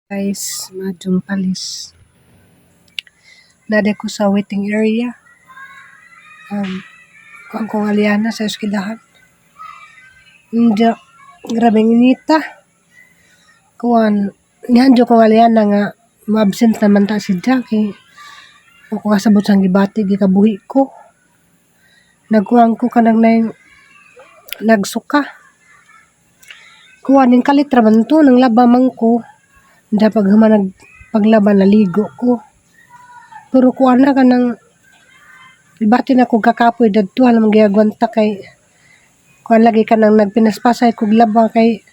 Guys, madyong palis. Naa ko sa waiting area. Kuan kong Aliana sa eskilahan. Inja, grabe ang inita. Kuan, nihandyo kong Aliana nga ma-absent naman ta si Jack kay ako kasabot sang gibati gikabuhi ko. Nagkuan ko kanang nay nagsuka. Kuan ning kalit ra man to nang laba man ko. Hindi pag human nagpaglaba naligo ko. Pero kuan na kanang ibati na ko kakapoy dadto alam giyagwanta kay kuan lagi kanang nagpinaspasay kog laba kay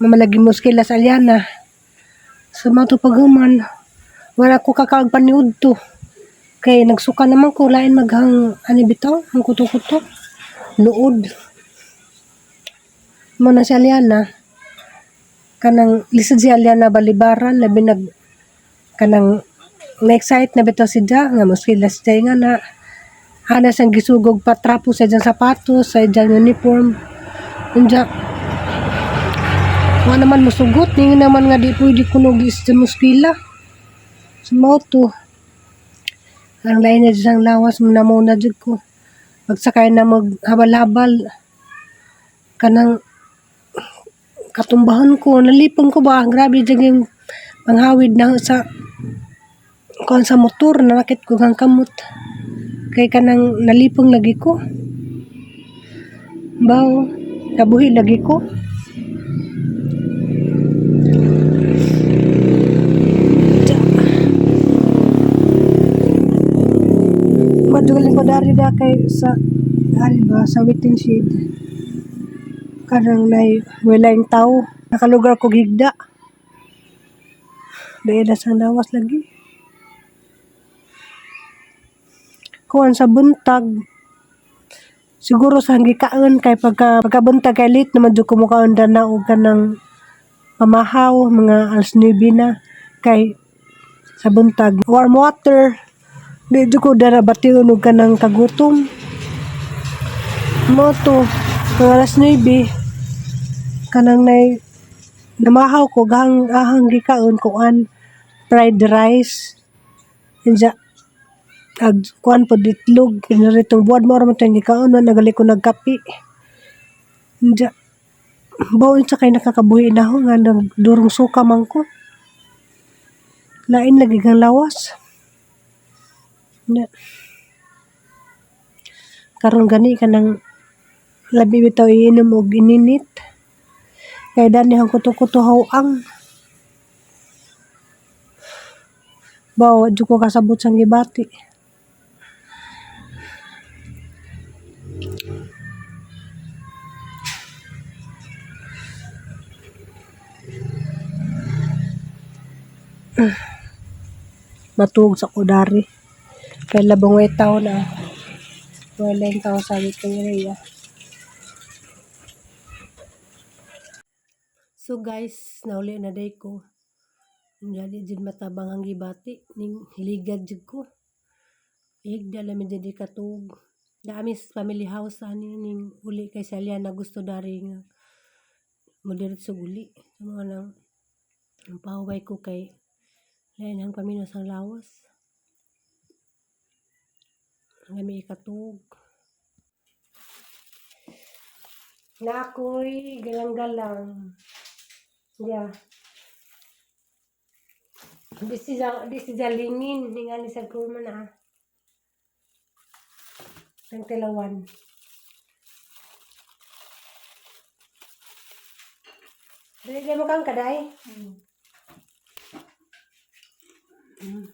mamalagi mo skila sa Aliana. Sa mga to paghuman, wala ko kakaag paniud to. Kay nagsuka naman ko lain maghang ani bitaw, ang kuto-kuto. Luod. Mo na si Aliana kanang lisod si Aliana balibaran labi nag kanang na-excite na bitaw si Ja nga muskila si Jay nga na ana siyang gisugog patrapo sa iyang sapatos sa iyang uniform. Unya wa naman musugot ningon naman nga di pwede kunog is sa muskila. Sa mao to ang lain na siyang lawas muna jud ko pagsakay na maghabal-habal kanang katumbahon ko nalipong ko ba, grabe jud yung panghawid na sa kuan sa motor, nanakit ko kang kamot kay kanang nalipong lagi ko baw kabuhi lagi ko. Madugaling ko dari da kay sa ari ba sa waiting shed kanang nay walay tao nakalugar ko higda dahil na sa lawas lagi. Kuan sa buntag siguro sa gikaon kay pagka pagkabuntag kay late naman jud ko mukaon dana og kanang pamahaw mga alas 9 na kay sa buntag warm water di jud ko dara bation og kanang kagutom. Mo to mga alas 9 kanang nay namahaw ko gahang ahang gikaon kuan fried rice unya ag kuan pod itlog pinaritong buwan mo ra man tong gikaon na nagali ko nagkape. Unya baon sa kay nakakabuhi na ako nga nagdurong suka man ko. Lain lagi kang lawas. Unya karon gani kanang labi bitaw iinom og ininit kay dani ang kuto-kuto hawang. Baw wa jud ko kasabot sang gibati. Matuog sa ko dari kay labong way tawo na wala yung tao sa waiting area. So guys, nauli na day ko. Unya di jud matabang ang gibati ning hiligad jud ko. Higda lami jud di katuog. Dami sa family house ani ning uli kay si Aliana gusto dari nga modiretso uli. So mga nang ang pahuway ko kay lain ang paminaw sa lawas. Lami ikatuog. Na ako'y galang-galang. Yeah. This is a lingin. Ningali sa kurma na. Ang tilawan. Dili mo kang kaday? Mm. Mm.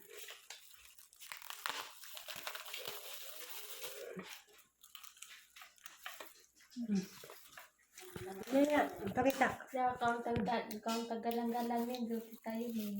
Dili na, pakita. Sa kang tagda, kang tagalang-galang yan, duty tayo eh.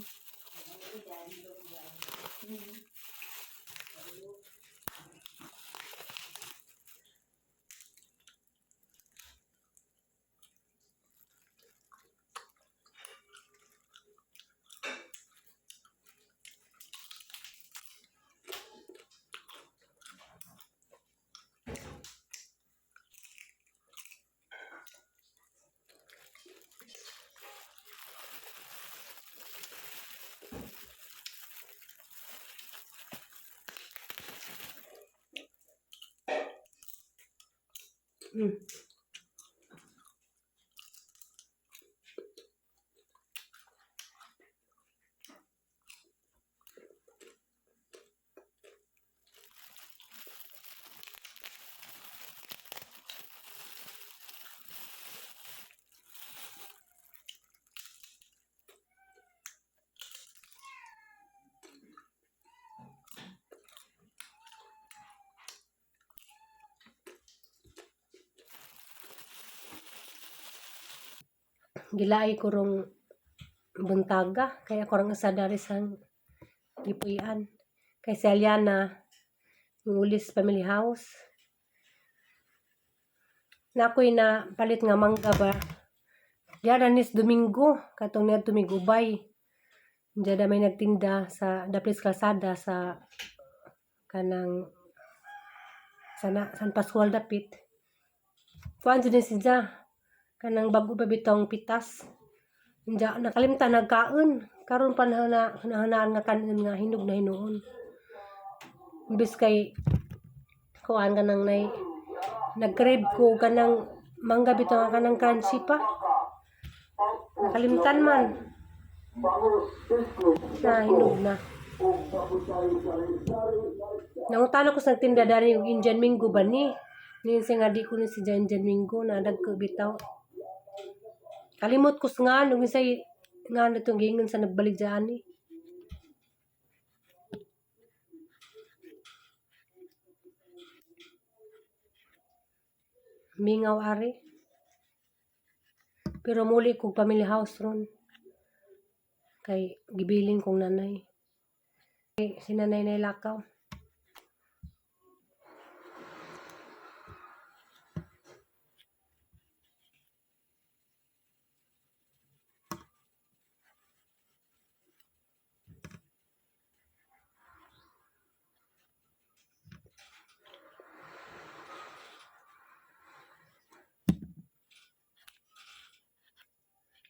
Gilaay ko rong buntaga kay ako rang usa dari sa gipuy-an. Kay si Aliana ngulis family house. Na ako'y na palit nga mangga ba. Diara nis Domingo katong niadto mig ubay. Diyan na may nagtinda sa Daplis Calzada sa kanang sana San Pascual dapit. Kuan jud ni siya kanang bag-o pa bitong pitas. Diya nakalimtan nagkaon. Karon pa na nahanaan nga kanon nga hinog na hinuon. Imbis kay kuan kanang nay nag-crave ko kanang mangga bitaw nga kanang crunchy pa. Nakalimtan man. Na hinog na. Nangutana ko sa nagtinda dari og Indian Mango ba ni? Niyon siya nga di ko ni si Indian Mango na dagko bitaw. Kalimot ko sa nga nung isa'y nga na itong giingon sa nagbalik dyan eh. Mingaw ari. Pero muli kog family house ron. Kay gibilin kong nanay. Kay si nanay na lakaw.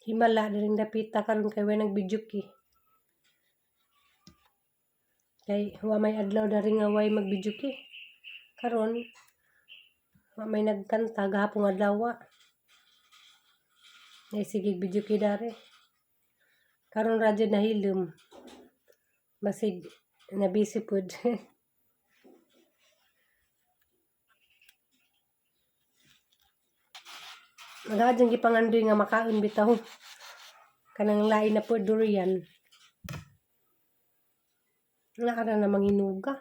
Himala na rin dapita karon kay way nagbidyuki. Kay wa may adlaw na rin nga way magbidyuki. Karon wa may nagkanta gahapon adlaw. Ay sige bidyuki dare. Karon ra jud nahilom. Basig na busy pud. Magadyong gipangandoy nga makaon bitaw. Kanang lain na po durian. Naara na manginuga.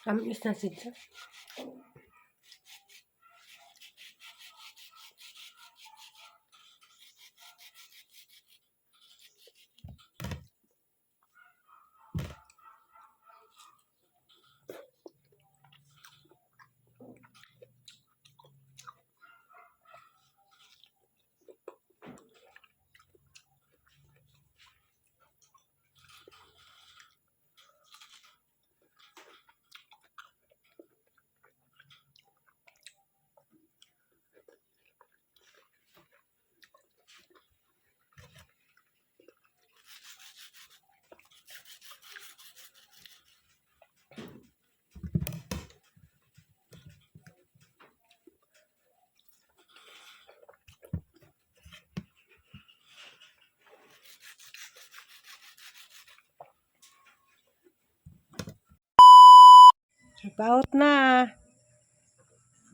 Tamis na siya. Paot na.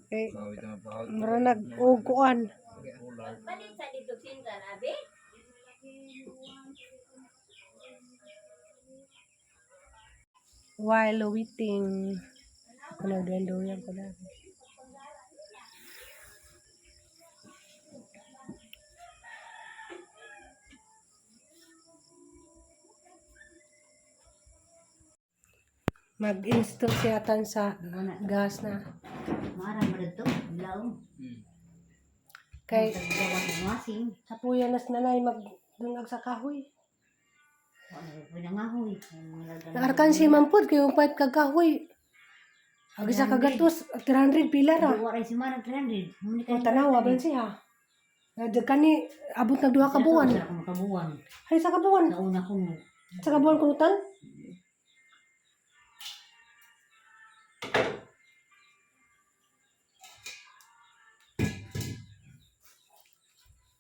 Okay. Mura nag-uguan. Palit sa dito sinsan, abi? While waiting. Ako na durian ko na. Mag-install siya tan sa gas na. Mara mo dito. Laom. Kay Taggawa ng wasing. sapuyan nas nanay magdungag sa kahoy. Wala ko nangahoy. Ang mga lagang. Naarkan si Mampod kay upait kag kahoy. Ag isa ka gatos, 300 pila ra. Duwa rin si Manang 300. Muna O tanawa ba siya? Nadya kani abot nag duha ka buwan. Sa akong kabuwan. Ay sa kabuwan. Sa una kong Sa kabuwan kunutan.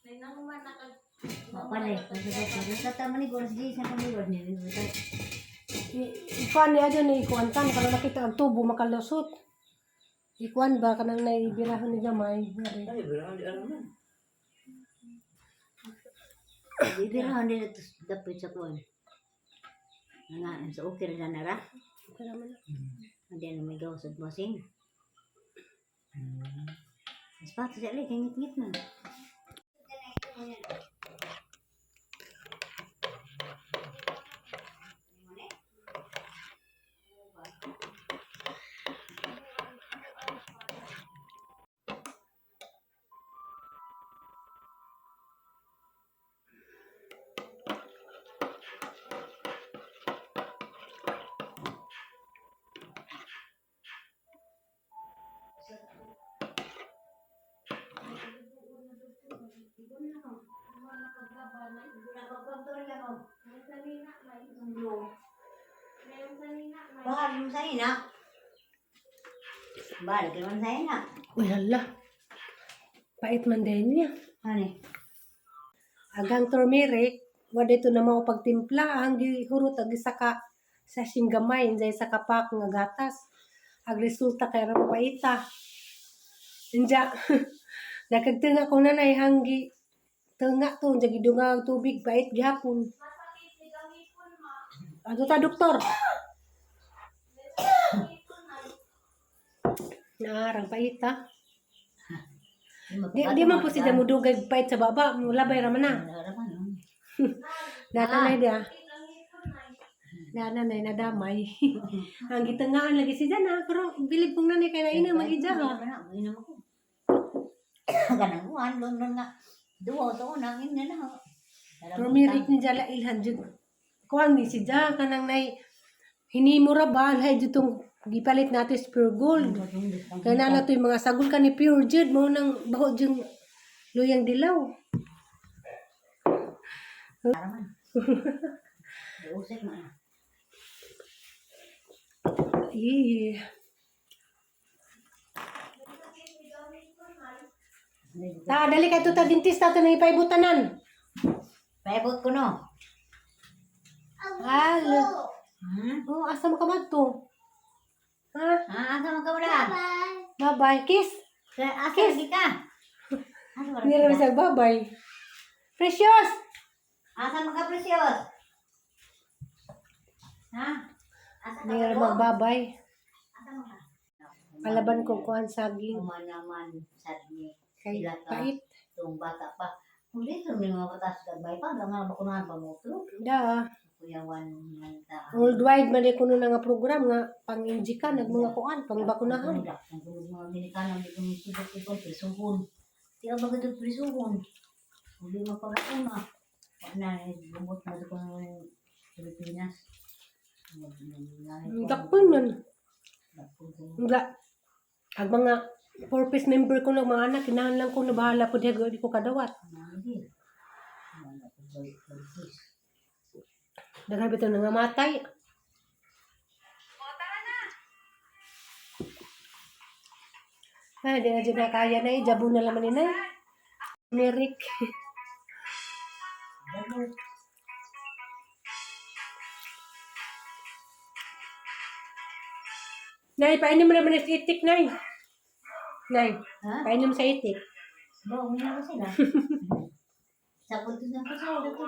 Nay nanguman na kag mapalay. Sa tama ni Boris G. Sa kami Boris ni. Ikuan niya dyan eh, ikuan tan, kanang nakita ang tubo, makalusot. Ikuan ba, kanang naibirahon ni gamay. Ngari. Ay, birahan di alam man. Ibirahan nila ito dapit sa kuwan. Nga, sa okay rin na ra. Kaya naman na. Hindi na may gawas at wasing. Mas pato siya lang, ngit-ngit man. Bahal mo sa ina. Bahal ka naman sa ina. Uy, hala. Pait man din niya. Ano? Agang turmeric, wala ito na mao pagtimpla, ang gihurot ang isa ka sa singgamay, injay sa kapak nga gatas. Ang resulta kay ra paita. Inja, nakagtinga ko nanay hanggi tunga to, inja gidunga ang tubig, pait gihapon. Masakit ni gamipon ma. Ano ta, doktor? Naarang pait ha. Di, di man po siya mudugay pait sa baba, mulabay ra man na. Natanay dia. Nananay nadamay. Ang gitangaan lagi si Jana, pero bilib kong nanay kay naina magidya ha. Inom ako. Ganang kuwan, lon nga. Duwa sa unang ina na. Turmeric ni Jala ilhan jud. Kuan ni si Ja kanang nay hinimo ra ba alhay jud tong gipalit nato is pure gold. Kaya na to yung mga sagol ka ni pure jud mo nang baho jud luyang dilaw. Usik man. Eh. Ta, dali kay tuta dentista to nang ipaibutanan. Paibot ko no. Halo. Hmm? Oh, asa mo ka madto? Ha? Ah, asa man ka wala? Bye-bye. Kiss. Asa lagi ka? Asa man Hindi naman ka? siya bye-bye. Precious! Asa man ka precious? Ha? Asa ka? Hindi naman magbabay. Asa man ka? Palaban ko kuhan saging. Humanaman sad ni Kay sila ka pait. tong bata pa. Kung dito may mga batas gagmay pa, nga bakunahan pa mo to. Da. Kuyawan man ta. Worldwide man di kuno na nga program nga pang-injikan nag mga kuan, pang bakunahan. Ang mga Amerikano hindi ko misubot ito prisuhon. Di ba gado prisuhon? Uli mapagakuna. Wala na bumot na ko ng Pilipinas. Dakpon man. Nga. Ang mga purpose member ko ng mga anak, kinahanglan ko na bahala po diha di ko kadawat. Daghan bitaw nangamatay. Ay, di na dyan na kaya na eh. Jabo na laman ni Nay. Merrick. Nay, painom mo naman sa itik, Nay. Nay, Ha? painom sa itik. Ba, uminom ko sila. Sa punto ng pasawag ako.